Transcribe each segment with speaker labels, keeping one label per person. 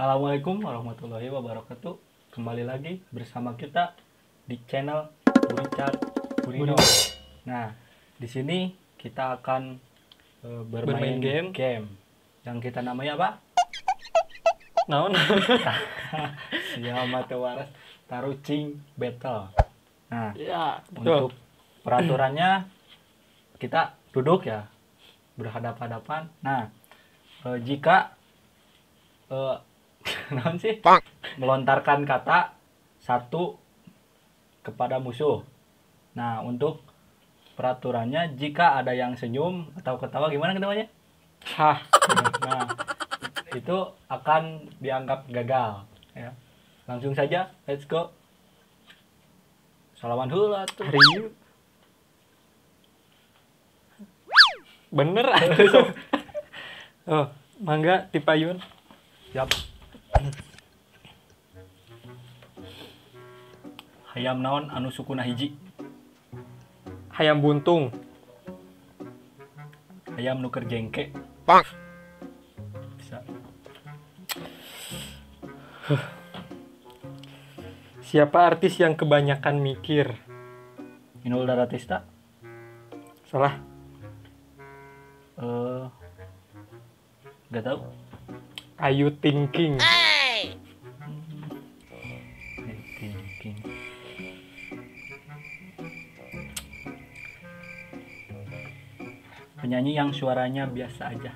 Speaker 1: Assalamualaikum warahmatullahi wabarakatuh. Kembali lagi bersama kita di channel Richard Burino. Nah, di sini kita akan bermain game. Yang kita namanya apa?
Speaker 2: Naon?
Speaker 1: Siapa waras Tarucing Battle. Nah,
Speaker 2: ya,
Speaker 1: untuk peraturannya kita duduk ya, berhadap-hadapan. Nah, jika naon sih? Melontarkan kata satu kepada musuh. Nah, untuk peraturannya jika ada yang senyum atau ketawa, gimana ketawanya?
Speaker 2: Hah.
Speaker 1: Nah, itu akan dianggap gagal ya. Langsung saja, let's go. Salaman heula tuh.
Speaker 2: Bener atuh. Oh, mangga tipayun.
Speaker 1: Siap. Hayam naon anu sukuna hiji?
Speaker 2: Hayam buntung.
Speaker 1: Hayam nu keur jengke.
Speaker 2: Pak.
Speaker 1: Bisa.
Speaker 2: Siapa artis yang kebanyakan mikir?
Speaker 1: Inul Daratista.
Speaker 2: Salah.
Speaker 1: Gak tahu.
Speaker 2: Ayu Thinking.
Speaker 1: Thinking. Penyanyi yang suaranya biasa aja.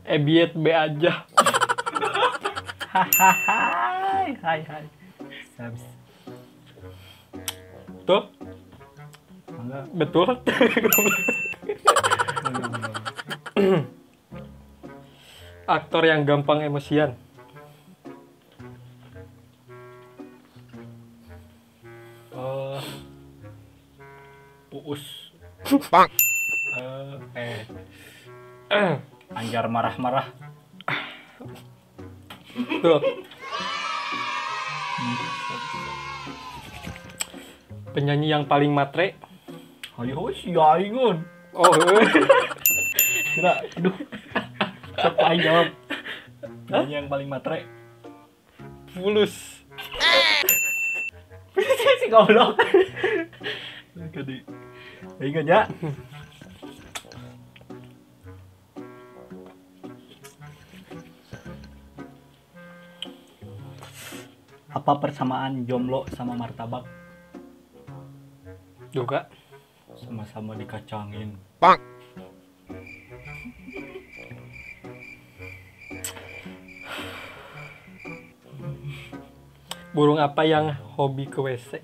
Speaker 2: Ebiet B aja.
Speaker 1: Hahaha. Hai hai. Bisa.
Speaker 2: Tuh.
Speaker 1: Enggak.
Speaker 2: Betul. Aktor yang gampang emosian.
Speaker 1: Uus. Anjar marah-marah.
Speaker 2: Tuh. Penyanyi yang paling matre.
Speaker 1: Ayo si aingun.
Speaker 2: Oh.
Speaker 1: Kira, aduh. Sok aing jawab. Penyanyi yang paling matre.
Speaker 2: Fulus.
Speaker 1: Si goblok. Gede. Ingat ya. Apa persamaan jomblo sama martabak?
Speaker 2: Juga.
Speaker 1: Sama-sama dikacangin.
Speaker 2: Pak. Burung apa yang hobi ke WC?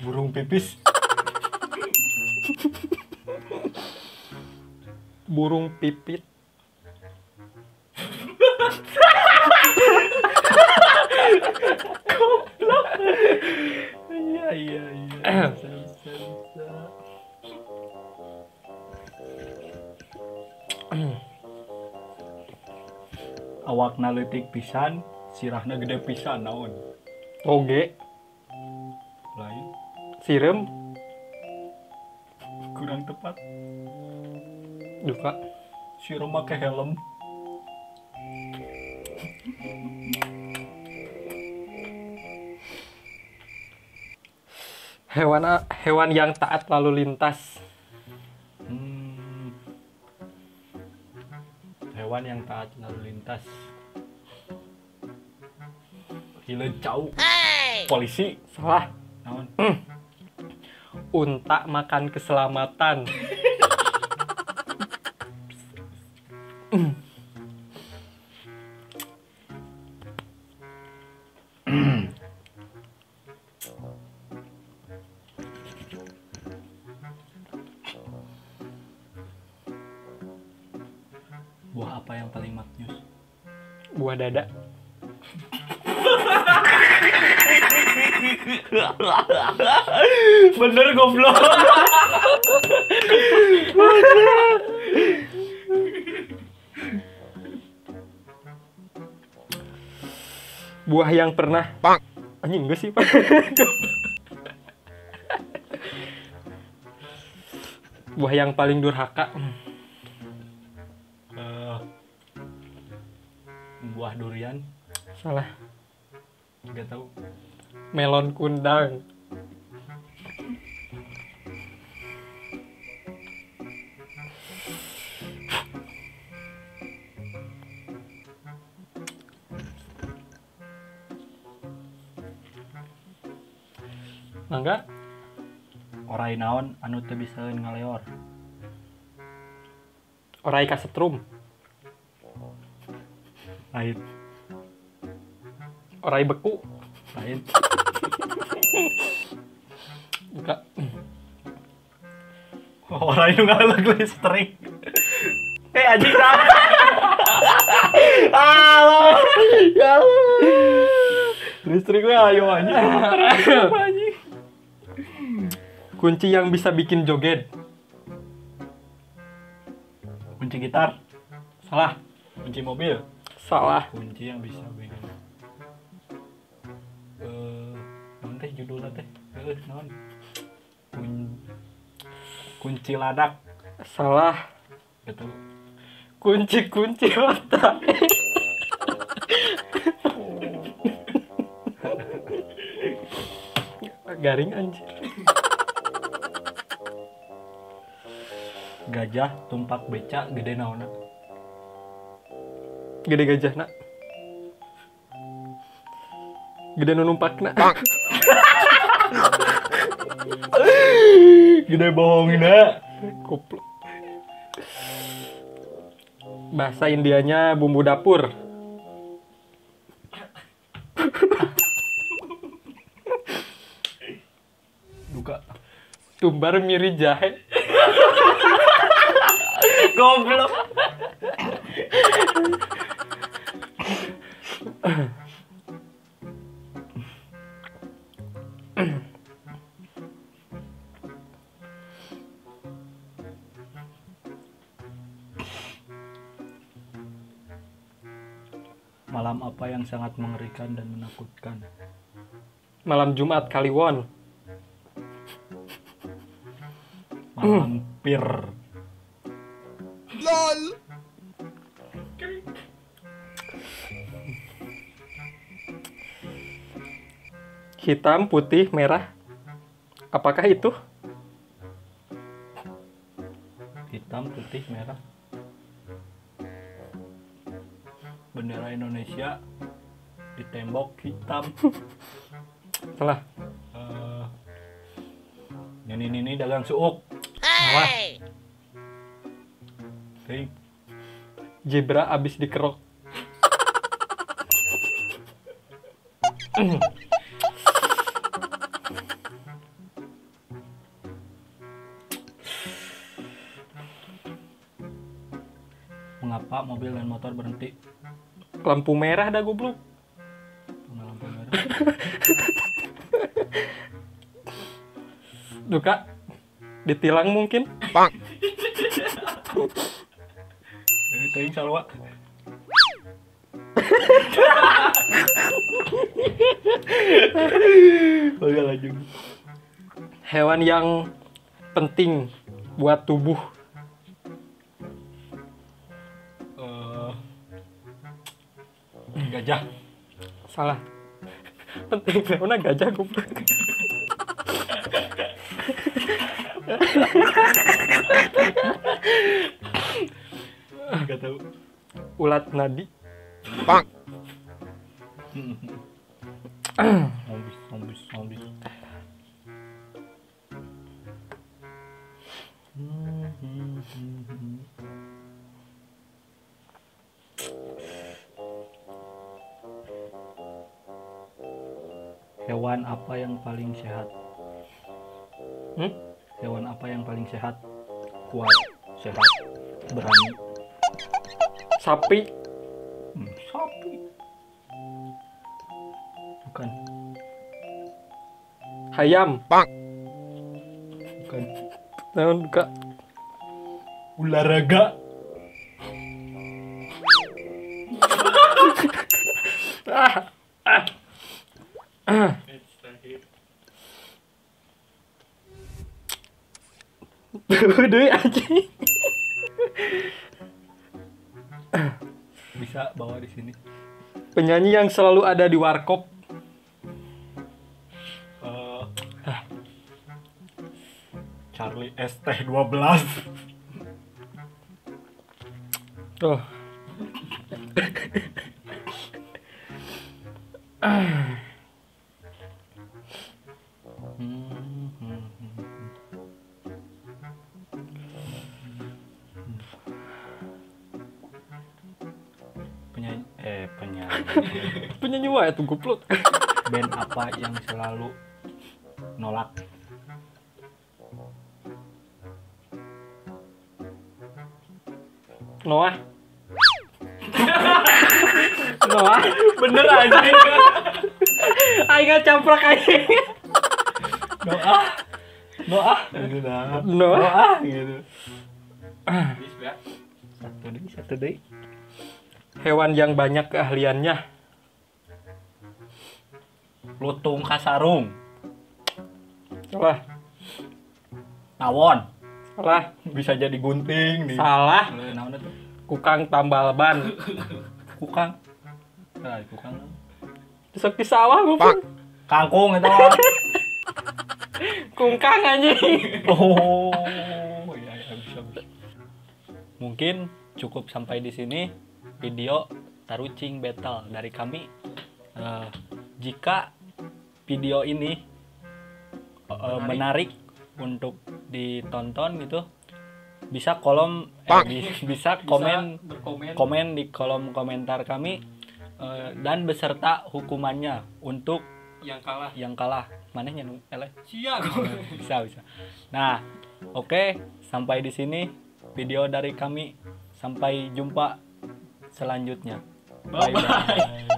Speaker 1: Burung pipis.
Speaker 2: Burung pipit.
Speaker 1: Goblok. Iya iya iya. Bisa, bisa, bisa. Awakna leutik pisan, sirahna gede pisan naon?
Speaker 2: Toge.
Speaker 1: Lain.
Speaker 2: Sireum.
Speaker 1: Kurang tepat.
Speaker 2: Duka.
Speaker 1: Sireum make helm.
Speaker 2: Hewan yang taat lalu lintas.
Speaker 1: Hewan yang taat lalu lintas. Hileud cau. Polisi.
Speaker 2: Salah.
Speaker 1: Naon?
Speaker 2: Unta makan keselamatan.
Speaker 1: Buah apa yang paling maknyus?
Speaker 2: Buah dada.
Speaker 1: Bener goblok.
Speaker 2: Buah yang pernah anjing enggak sih, Pak. Buah yang paling durhaka.
Speaker 1: Buah durian.
Speaker 2: Salah.
Speaker 1: Gak tahu.
Speaker 2: Melon kundang. Mangga.
Speaker 1: Orai naon anu teu bisaeun ngaleor?
Speaker 2: Orai kasetrum.
Speaker 1: Lain.
Speaker 2: Orai beku.
Speaker 1: Lain.
Speaker 2: Buka.
Speaker 1: Orai nu ngalek listrik. Anjing dah. Halo. Ya Allah. Listrik we ayo anjing. Anjing.
Speaker 2: Kunci yang bisa bikin joget.
Speaker 1: Kunci gitar.
Speaker 2: Salah.
Speaker 1: Kunci mobil.
Speaker 2: Salah.
Speaker 1: Kunci yang bisa bikin. Naon teh judulna teh? Naon? Kunci ladak.
Speaker 2: Salah.
Speaker 1: Betul.
Speaker 2: Kunci-kunci otak. Garing anjir.
Speaker 1: Gajah tumpak beca gede naonna?
Speaker 2: Gede gajahna. Gede nu numpakna.
Speaker 1: Gede bohongna.
Speaker 2: Goblok. Bahasa Indianya bumbu dapur.
Speaker 1: Duka.
Speaker 2: Tumbar miri jahe.
Speaker 1: Goblok. Malam apa yang sangat mengerikan dan menakutkan?
Speaker 2: Malam Jumat Kaliwon.
Speaker 1: Malam pir.
Speaker 3: LOL.
Speaker 2: Hitam, putih, merah. Apakah itu?
Speaker 1: Hitam, putih, merah. Bendera Indonesia di tembok hitam.
Speaker 2: Salah.
Speaker 1: Nini dagang suuk.
Speaker 2: Salah.
Speaker 1: Hey.
Speaker 2: Zebra abis dikerok.
Speaker 1: Mengapa mobil dan motor berhenti?
Speaker 2: Lampu merah dah goblok.
Speaker 1: Lampu merah.
Speaker 2: Duka ditilang mungkin.
Speaker 3: Bang.
Speaker 1: Teuing salwa. Oke, lanjut.
Speaker 2: Hewan yang penting buat tubuh.
Speaker 1: Gajah.
Speaker 2: Salah. Penting mana gajah goblok.
Speaker 1: Gak tahu.
Speaker 2: Ulat nadi.
Speaker 3: Bang.
Speaker 1: Habis. Hewan apa yang paling sehat? Hewan apa yang paling sehat? Kuat, sehat, berani.
Speaker 2: Sapi.
Speaker 1: Sapi. Bukan.
Speaker 2: Hayam.
Speaker 3: Bang.
Speaker 1: Bukan.
Speaker 2: Naon buka?
Speaker 1: Olahraga.
Speaker 2: Deui anjing.
Speaker 1: Bisa bawa di sini.
Speaker 2: Penyanyi yang selalu ada di warkop.
Speaker 1: Charlie ST12.
Speaker 2: Oh.
Speaker 1: Penyanyi.
Speaker 2: Penyanyi wae tuh goblok.
Speaker 1: Band apa yang selalu nolak?
Speaker 2: Noah. Noah,
Speaker 1: bener anjing.
Speaker 2: Aing ngacamprak anjing.
Speaker 1: Noah. Noah gitu dah. Noah gitu. Satu deui.
Speaker 2: Hewan yang banyak keahliannya.
Speaker 1: Lutung kasarung.
Speaker 2: Salah.
Speaker 1: Tawon.
Speaker 2: Salah.
Speaker 1: Bisa jadi gunting nih.
Speaker 2: Salah. Kukang tambal ban.
Speaker 1: Kukang. Nah, kukang.
Speaker 2: Besok di sawah gua.
Speaker 1: Kangkung itu.
Speaker 2: Kungkang anjing.
Speaker 1: Oh, iya ya, bisa. Mungkin cukup sampai di sini video Tarucing Battle dari kami. Jika video ini menarik untuk ditonton gitu, bisa kolom bisa komen komen di kolom komentar kami, dan beserta hukumannya untuk
Speaker 2: yang kalah.
Speaker 1: Yang kalah manehnya nu eleh.
Speaker 2: Sia.
Speaker 1: Bisa. Nah, oke, sampai di sini video dari kami. Sampai jumpa selanjutnya. Bye bye.